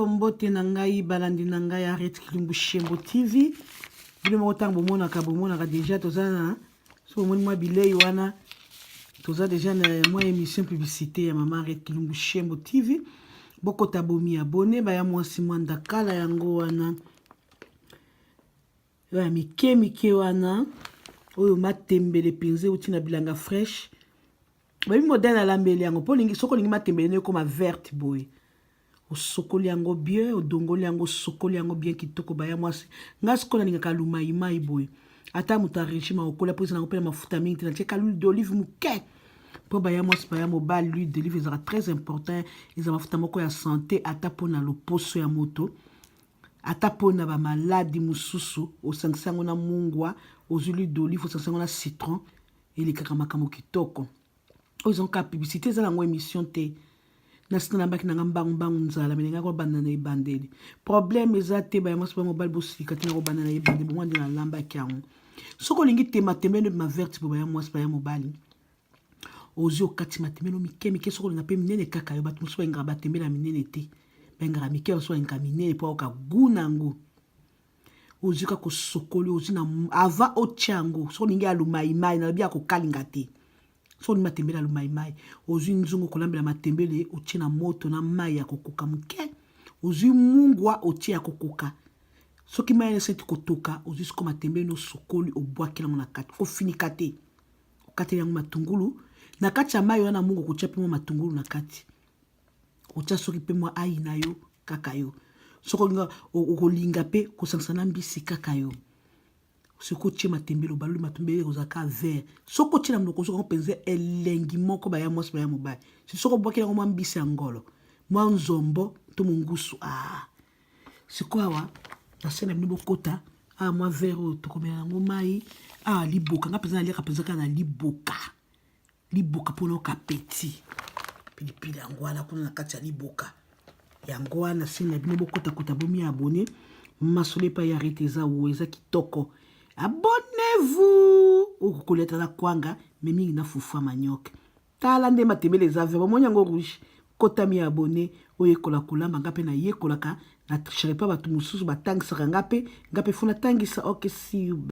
Oh, mbote na ngai balandi na ngai ya Ret Kilumbu Shembo TV. Bino moko ntango bomonaka bomonaka deja toza na so bomoni mwa bilei wana toza deja na mwa émission publicité ya mama Ret Kilumbu Shembo TV. Bokota bomi abone baya mwasi mwa ndakala yango wana ya mike mike wana oyo matembele mpenza euti na bilanga fresh. Bayebi modèle alambeli yango mpo olingi soki olingi matembele no ekoma verte boye, osokoli yango bien, odongoli yango, osokoli yango bien kitoko. Baya mwasi, ngai sikoyo nalingaka lumaimai boye, ata moto ya régime akokola mpo eza nango mpe na mafuta mingi te. Natie ka l'huile d'olive moke mpo baya mwasi, baya mobali, l'huile d'olive ezalaka très important. Eza mafuta moko ya santé, ata mpona loposo ya moto, ata mpona bamaladi mosusu. Osangisi yango na mungwa, ozwi l'huile d'olive, osangisi yango na citron, elekaka makambo kitoko. Oyo eza kaka publicité, eza nango émission te. Nasi nalambaki nanga mbangu mbangu, nzala me nengaki kobanda na ebandeli. Problème eza te, baya mwasi, baya mobali, bosilika te na kobanda na ebandeli. Bomwa nde nalambaki yango. Soki olingi tematembele ma verte po baya mwasi, baya mobali, ozwi, okati matembele mike mike. Soki olinga mpe minene kaka yo, bato mosusu balingaka batembele ya minene te, balingaka mike, bamosusu balingaka minene mpo ayoka gu na yango. Ozwi kaka, osokoli, ozwi na avant otia yango. Soki olingi ya lumaimai, nalobi ya kokalinga te, soki olingi matembele ya lumaimai, ozwi nzungu kolambela matembele, otie na moto na mai ya kokoka moke, ozwi mungwa, otie ya kokoka. Soki mai esi kotoka, ozwi siko matembele no osokoli, obwaki yango na kati, kofinika te. Okateli yango matungulu na kati ya mai wana mungu, okotia mpe mwa matungulu na kati, otia soki mpe mwa ai na yo kaka yo. Soki okolinga mpe kosangisa na mbisi kaka yo, soki otie matembele, obaloli matembele, ekozala ka vert. Soki otie na monoko, ozoka mpenza elengi moko. Baya mwasi, baya mobali, soki obwaki yango mwa mbisi ya ngolo, mwa nzombo to mongusu. Ah, sikoyo awa nase na bino, bokota awa mwa verre oyo tokomela yango mai. Awa liboka, nga mpenza naliaka mpenza kaka na liboka, liboka mpona oka peti pilipili yango wana kuna na kati ya liboka yango wana. Se na bino, bokotakota, bomi abonner. Masolo epai ya Rete eza wo, eza kitoko. Abonnez-vous. Okokolia na kwanga me mingi na fufu ya manioc. Tala nde matembele eza vert, bomoni yango rouge. Kotami abonner, oyekola kolamba. Nga mpe nayekolaka, na trichaka epa bato mosusu, batangisaka nga mpe, nga mpe fo natangisa. Ok, see you.